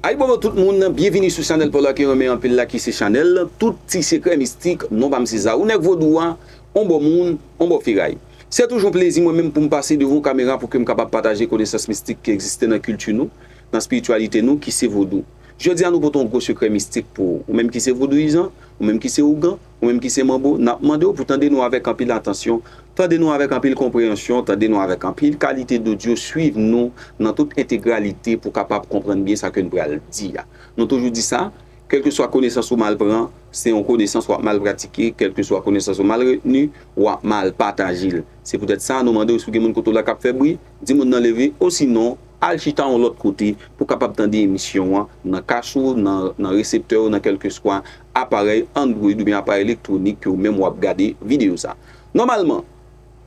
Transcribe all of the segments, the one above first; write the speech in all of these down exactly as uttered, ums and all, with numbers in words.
Ayibobo tout moun, byenvini sou chanèl pa w la ke renmen anpil la ki se chanèl Tout Ti Sekrè Mistik, non pa m se Zarou Nèg Vodou a, on bon moun, on bon feray. Se toujou yon plezi mwen menm pou m pase devan yon kamera pou ke m kapab pataje konesans mistik ki egziste nan kilti nou, nan espirityalite nou ki se vodou. Jodi a nou pote yon gwo sekrè mistik pou ou, ou menm ki se vodouyizan, ou menm ki se ougan, ou menm ki se manbo, n ap mande w pou tande nou avèk anpil atansyon, tande nou avèk anpil konpreyansyon, tande nou avèk anpil kalite dodyo, swiv nou nan tout entegralite pou kapab konprann byen sa ke n pral di a. Nou toujou di sa, kèlkeswa konesans ou mal pran, se yon konesans w ap mal pratike, kèlkeswa konesans ou mal retni, w ap mal pataje l. Se poutèt sa, nou mande w, si w gen moun kote w la k ap fè bri, di moun nan leve, osinon, al chita yon lòt kote pou kapab tande emisyon an nan kas ou, nan, nan reseptè ou, nan kèlkeswa aparèy Android oubyen aparèy elektwonik ke ou menm w ap gade videyo sa. Nòmalman,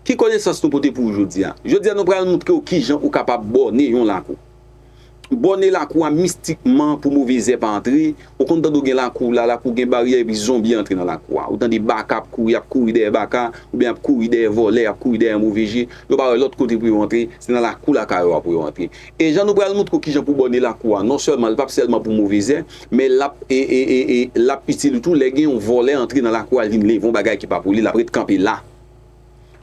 ki konesans nou pote pou ou jodi a? Jodi a, nou pral montre w kijan ou kapab bòne yon lakou. Bòne lakou a mistikman pou move zè pa antre. Ou konn tande w gen lakou w la, lakou gen baryè epi zonbi antre nan lakou a. Ou tande baka ap kouri, ap kouri dèyè baka, oubyen ap kouri dèyè vòlè, ap kouri dèyè move je. Yo pa wè lòt kote pou yo antre, se nan lakou lakay ou a pou yo antre. E jan nou pral montre w kijan pou bòne lakou a, non sèlman li p ap sèlman pou move zè, men l ap, e, e, e, e, l ap itil ou tou lè gen yon vòlè antre nan lakou a, l vin leve yon bagay ki pa pou li, l ap ret kanpe la.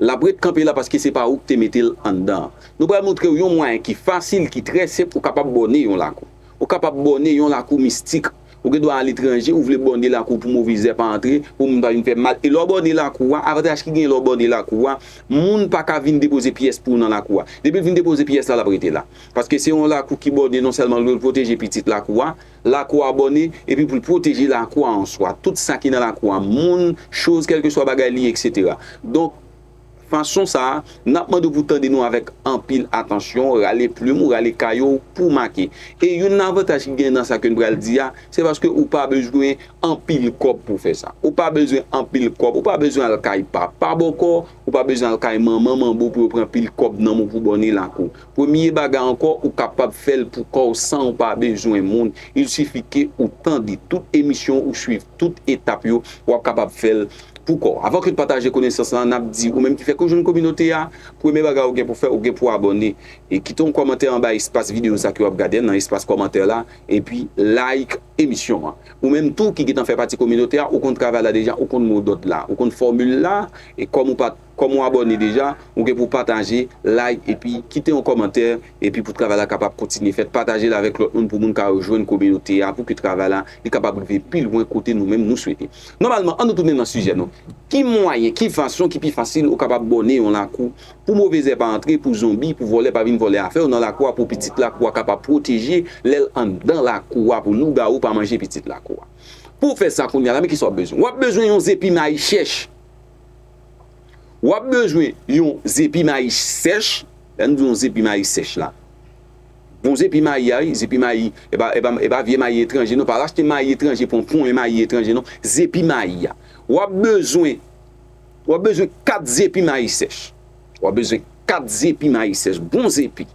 L ap ret kanpe la paske se pa ou ki te mete l anndan an. Nou pral montre w yon mwayen ki fasil, ki trè senp, ou kapab bòne yon lakou. Ou kapab bòne yon lakou mistik. Ou gen dwa aletranje, ou vle bòne lakou pou move zè pa antre, pou moun pa vin fè mal. E lè w bòne lakou a, avantaj ki genyen lè w bòne lakou a, moun pa ka vin depoze pyès pou ou nan lakou a. Depi l vin depoze pyès la, l ap rete la. Paske se yon lakou ki bòne non sèlman pou l pwoteje pitit lakou a, lakou a bòne, epi pou l pwoteje lakou a an swa, tout sa ki nan lakou a, moun, choz, kèlkeswa bagay li ye, etsetera. Donk, fason sa a, n ap mande w pou tande nou avèk anpil atansyon, rale plim ou, rale kayo w pou make. E youn nan avantaj ki gen nan sa ke n pral di a, se paske ou pa bezwen anpil kòb pou fè sa. Ou pa bezwen anpil kòb, ou pa bezwen al kay papa bòkò, ou pa bezwen al kay manman manbo pou yo pran pil kòb nan men w pou bòne lakou. Premye bagay ankò, ou kapab fè l pou kò w san ou pa bezwen moun. Il sifi ke ou tande tout emisyon, ou swiv tout etap yo, w ap kapab fè l pou kò w. Avan ke n pataje konesans lan, n ap di, ou menm ki fèk ou jwenn kominote a, premye bagay ou gen pou fè, ou gen pou abòne. E kite yon kòmantè anba espas videyo sa ke w ap gade, nan espas kòmantè la, epi like emisyon an. Ou menm tou ki gentan fè pati kominote a, ou konn travay la deja, ou konn modòd la, ou konn fòmil la, e kòm ou pa, kòm ou abòne deja, ou gen pou pataje, like, epi kite yon kòmantè, epi pou travay la kapab kontinye fèt. Pataje l avèk lòt moun pou moun ka rejwenn kominote a, pou ke travay la, li kapab rive pi lwen kote nou menm nou swete. Nòmalman, an nou tounen nan sijè nou. Ki mwayen, ki fason ki pi fasil ou kapab bòne yon lakou pou move zè pa antre, pou zonbi, pou vòlè pa vin vòlè afè w nan lakou a, pou pitit lakou a kapab pwoteje lè l anndan lakou a, pou lougawou pa manje pitit lakou a? Pou w fè sa kounye a la, men kisa w ap bezwen? W ap bezwen yon zepi mayi chèch. W ap bezwen yon zepi mayi sèch. Lè n di yon zepi mayi sèch la, bon zepi mayi a, wi, zepi mayi, e pa, e pa, e pa vye mayi etranje, non, pa al achte mayi etranje, pran ponyen mayi etranje, non, zepi mayi a. W ap bezwen, w ap bezwen kat zepi mayi sèch. W ap bezwen kat zepi mayi sèch, bon zepi.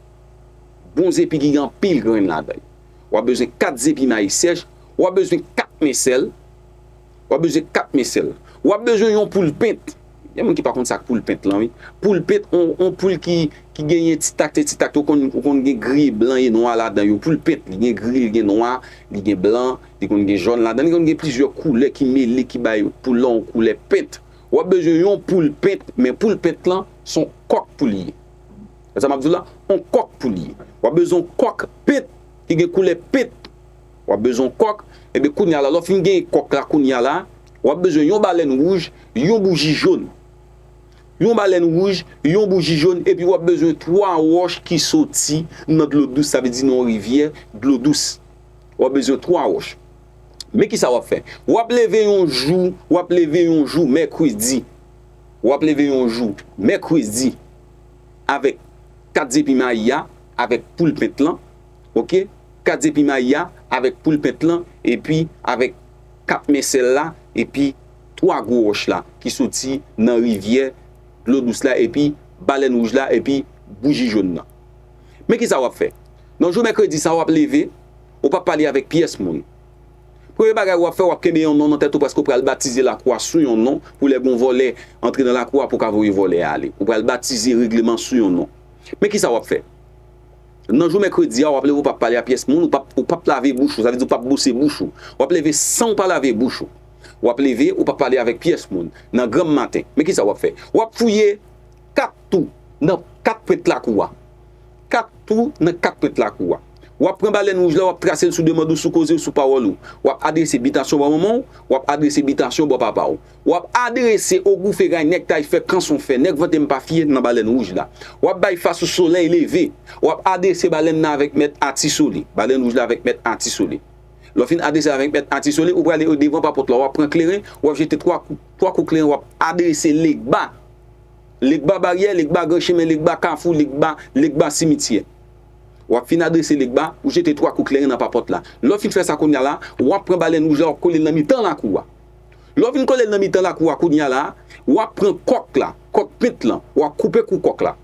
Bon zepi ki gen anpil grenn ladan yo. W ap bezwen kat zepi mayi sèch, w ap bezwen kat men sèl, w ap bezwen kat men sèl. W ap bezwen yon poul pent. Gen moun ki pa konn sa k poul pent lan, wi. Poul pent, on, on poul ki, ki genyen ti takte, ti takte, ou konn, ou konn gen gri, blan e nwa ladan yo. Poul pent, li gen gri, li gen nwa, li gen blan, li konn gen jòn ladan, li konn gen plizyè koulè ki mele, ki bay poul lan yon koulè pent. W ap bezwen yon poul pent, men poul pent lan, se yon kòk pou li ye. Sa m ap di w la, yon kòk pou li ye. W ap bezwen yon kòk pent ki gen koulè pent. W ap bezwen yon kòk. Ebyen, kounye a la, lè w fin genyen kòk la, kounye a la, w ap bezwen yon balèn wouj, yon bouji jòn. Yon balèn wouj, yon bouji jòn, epi w ap bezwen twa wòch ki soti nan dlo dous, sa vle di nan yon rivyè dlo dous. W ap bezwen twa wòch. Men kisa w ap fè? W ap leve yon jou, w ap leve yon jou mèkredi. W ap leve yon jou mèkredi avèk kat zepi mayi a, avèk poul pent lan, oke? Kat zepi mayi a, avèk poul pent lan, epi avèk kat men sèl la, epi twa gwo wòch la ki soti nan rivyè dlo dous la, epi balèn wouj la, epi bouji jòn nan. Men kisa w ap fè? Nan jou mèkredi sa, w ap leve, ou p ap pale avèk pyès moun. Premye bagay w ap fè, w ap kenbe yon non nan tèt ou, paske w pral batize lakou a sou yon non, pou lè gon vòlè antre nan lakou a, pou w ka voye vòlè a ale. Ou pral batize regleman sou yon non. Men kisa w ap fè? Nan jou mèkredi a, w ap leve, ou p ap pale a pyès moun, ou p ap, ou p ap lave bouch ou, sa vle di ou p ap bwose bouch ou. W ap leve san ou pa lave bouch ou. W ap leve, ou p ap pale avèk pyès moun nan granm maten. Men kisa w ap fè? W ap fouye kat twou nan kat pwent lakou a. Kat twou nan kat pwent lakou a. W ap pran balèn wouj la, w ap trase l sou demann ou, sou koze ou, sou pawòl ou. W ap adrese bitasyon bò manman w, w ap adrese bitasyon bò papa w. W ap adrese ogou, feray, nèg tay, fè kanson, fè nèg vante m pa fye nan balèn wouj la. W ap bay fas ou solèy leve. W ap adrese balèn nan avèk mèt atisole. Balèn wouj la avèk mèt atisole. Lè w fin adrese avèk mèt atisole, ou prale devan papòt la, w ap pran kleren, w ap jete twa kou, twa kou kleren, w ap adrese Legba. Legba baryè, Legba gran chemen, Legba kafou, Legba, Legba simityè. W ap fin adrese Legba, ou jete twa kou kleren nan papòt la. Lè w fin fè sa kounye a la, w ap pran balèn wouj la, w ap kole l nan mitan lakou a. Lè w fin kole l nan mitan lakou a kounye a la, w ap pran kòk la, kòk pent lan, w ap koupe kou kòk la.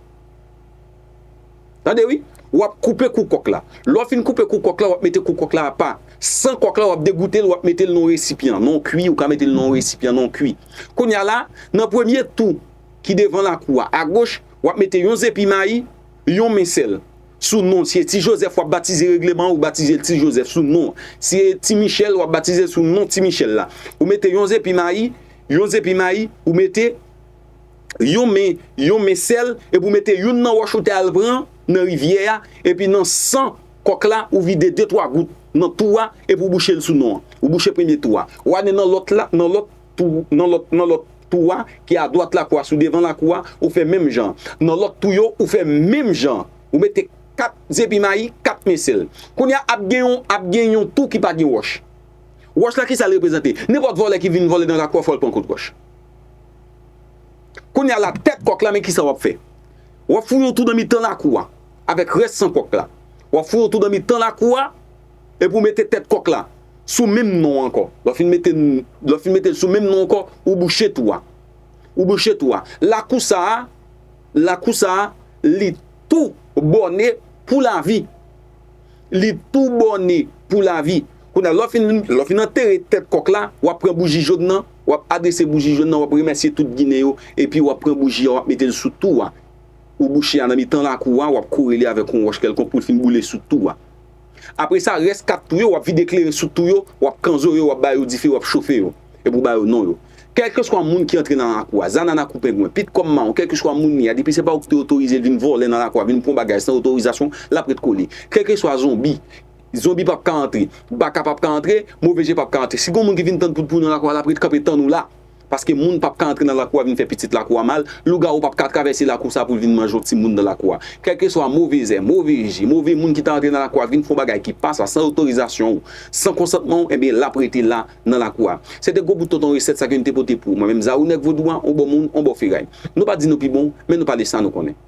Tande wi, w ap koupe kou kòk la. Lè w fin koupe kou kòk la, w ap mete kou kòk la apa. San kòk la, w ap degoute l, w ap mete l nan yon resipyan, nan yon kwi, ou ka mete l nan yon resipyan, nan yon kwi. Kounye a la, nan premye tou ki devan lakou a, agoch, w ap mete yon zepi mayi, yon men sèl. Sou non, si se Ti Jozèf w ap batize regleman, ou batize l Ti Jozèf sou non. Si se Ti Michèl, w ap batize l sou non Ti Michèl la. Ou mete yon zepi mayi, yon zepi mayi, ou mete yon men, yon men sèl, epi w mete youn nan wòch ou te al pran nan rivyè a, epi nan san kòk la, ou vide de twa gout nan tou a, epi w bouche l sou non an. Ou bouche premye tou a. Ou ale nan lòt la, nan lòt tou, nan lòt, nan lòt tou a, ki adwat lakou a, sou devan lakou a, ou fè menm jan. Nan lòt tou yo, ou fè menm jan. Ou mete kat zepi mayi, kat men sèl. Kounye a, ap gen yon, ap gen yon tou ki pa gen wòch. Wòch la, kisa l reprezante? Nenpòt vòlè ki vin vòlè nan lakou a, fò l pran kout wòch. Kounye a la, tèt kòk la, men kisa w ap fè? W ap fouye yon tou nan mitan lakou a, avèk rès san kòk la. W ap fouye yon tou nan mitan lakou a, epi w mete tèt kòk la sou menm non an ankò. Lè w fin mete, lè w fin mete l sou menm non an ankò, ou bouche tou a. Ou bouche tou a. Lakou sa a, lakou sa a, li tou bòne pou lavi. Li tou bòne pou lavi. Kounye a, lè w fin, lè w fin antere tèt kòk la, w ap pran bouji jòn nan, w ap adrese bouji jòn nan, w ap remèsye tout Ginen yo, epi w ap pran bouji a, w ap mete l sou tou a. Ou bouche a nan mitan lakou a, w ap kore li avèk yon wòch kèlkonk pou l fin boule sou tou a. Apre sa, rès kat tou yo, w ap vide kleren sou tou yo, w ap kanzo yo, w ap ba yo dife, w ap chofe yo. Epi w ba yo non yo. Kèlkeswa moun ki antre nan lakou a, zanana kou pengwen, pitkòm mawon, kèlkeswa moun li a, depi se pa ou ki te otorize l vin vòlè nan lakou a, vin pran bagay san otorizasyon, l ap ret kole. Kèlkeswa zonbi, zonbi p ap ka antre, baka p ap ka antre, move je p ap ka antre. Si gon moun ki vin tann poud pou ou nan lakou a, l ap ret kanpe tann ou la. Paske moun p ap ka antre nan lakou a vin fè pitit lakou a mal, lougawou p ap ka travèse lakou sa pou l vin manje yon timoun nan lakou a. Kèlkeswa move zè, move je, move moun ki ta antre nan lakou a vin fè yon bagay ki pa sa, san otorizasyon ou, san konsantman w, enben, l ap rete la nan lakou a. Se te gwo bout tonton resèt sa ke n te pote pou ou. Mwen menm, Zarou Nèg Vodou a, on bò moun, on bò feray. Nou pa di nou pi bon, men nou pale sa nou konnen.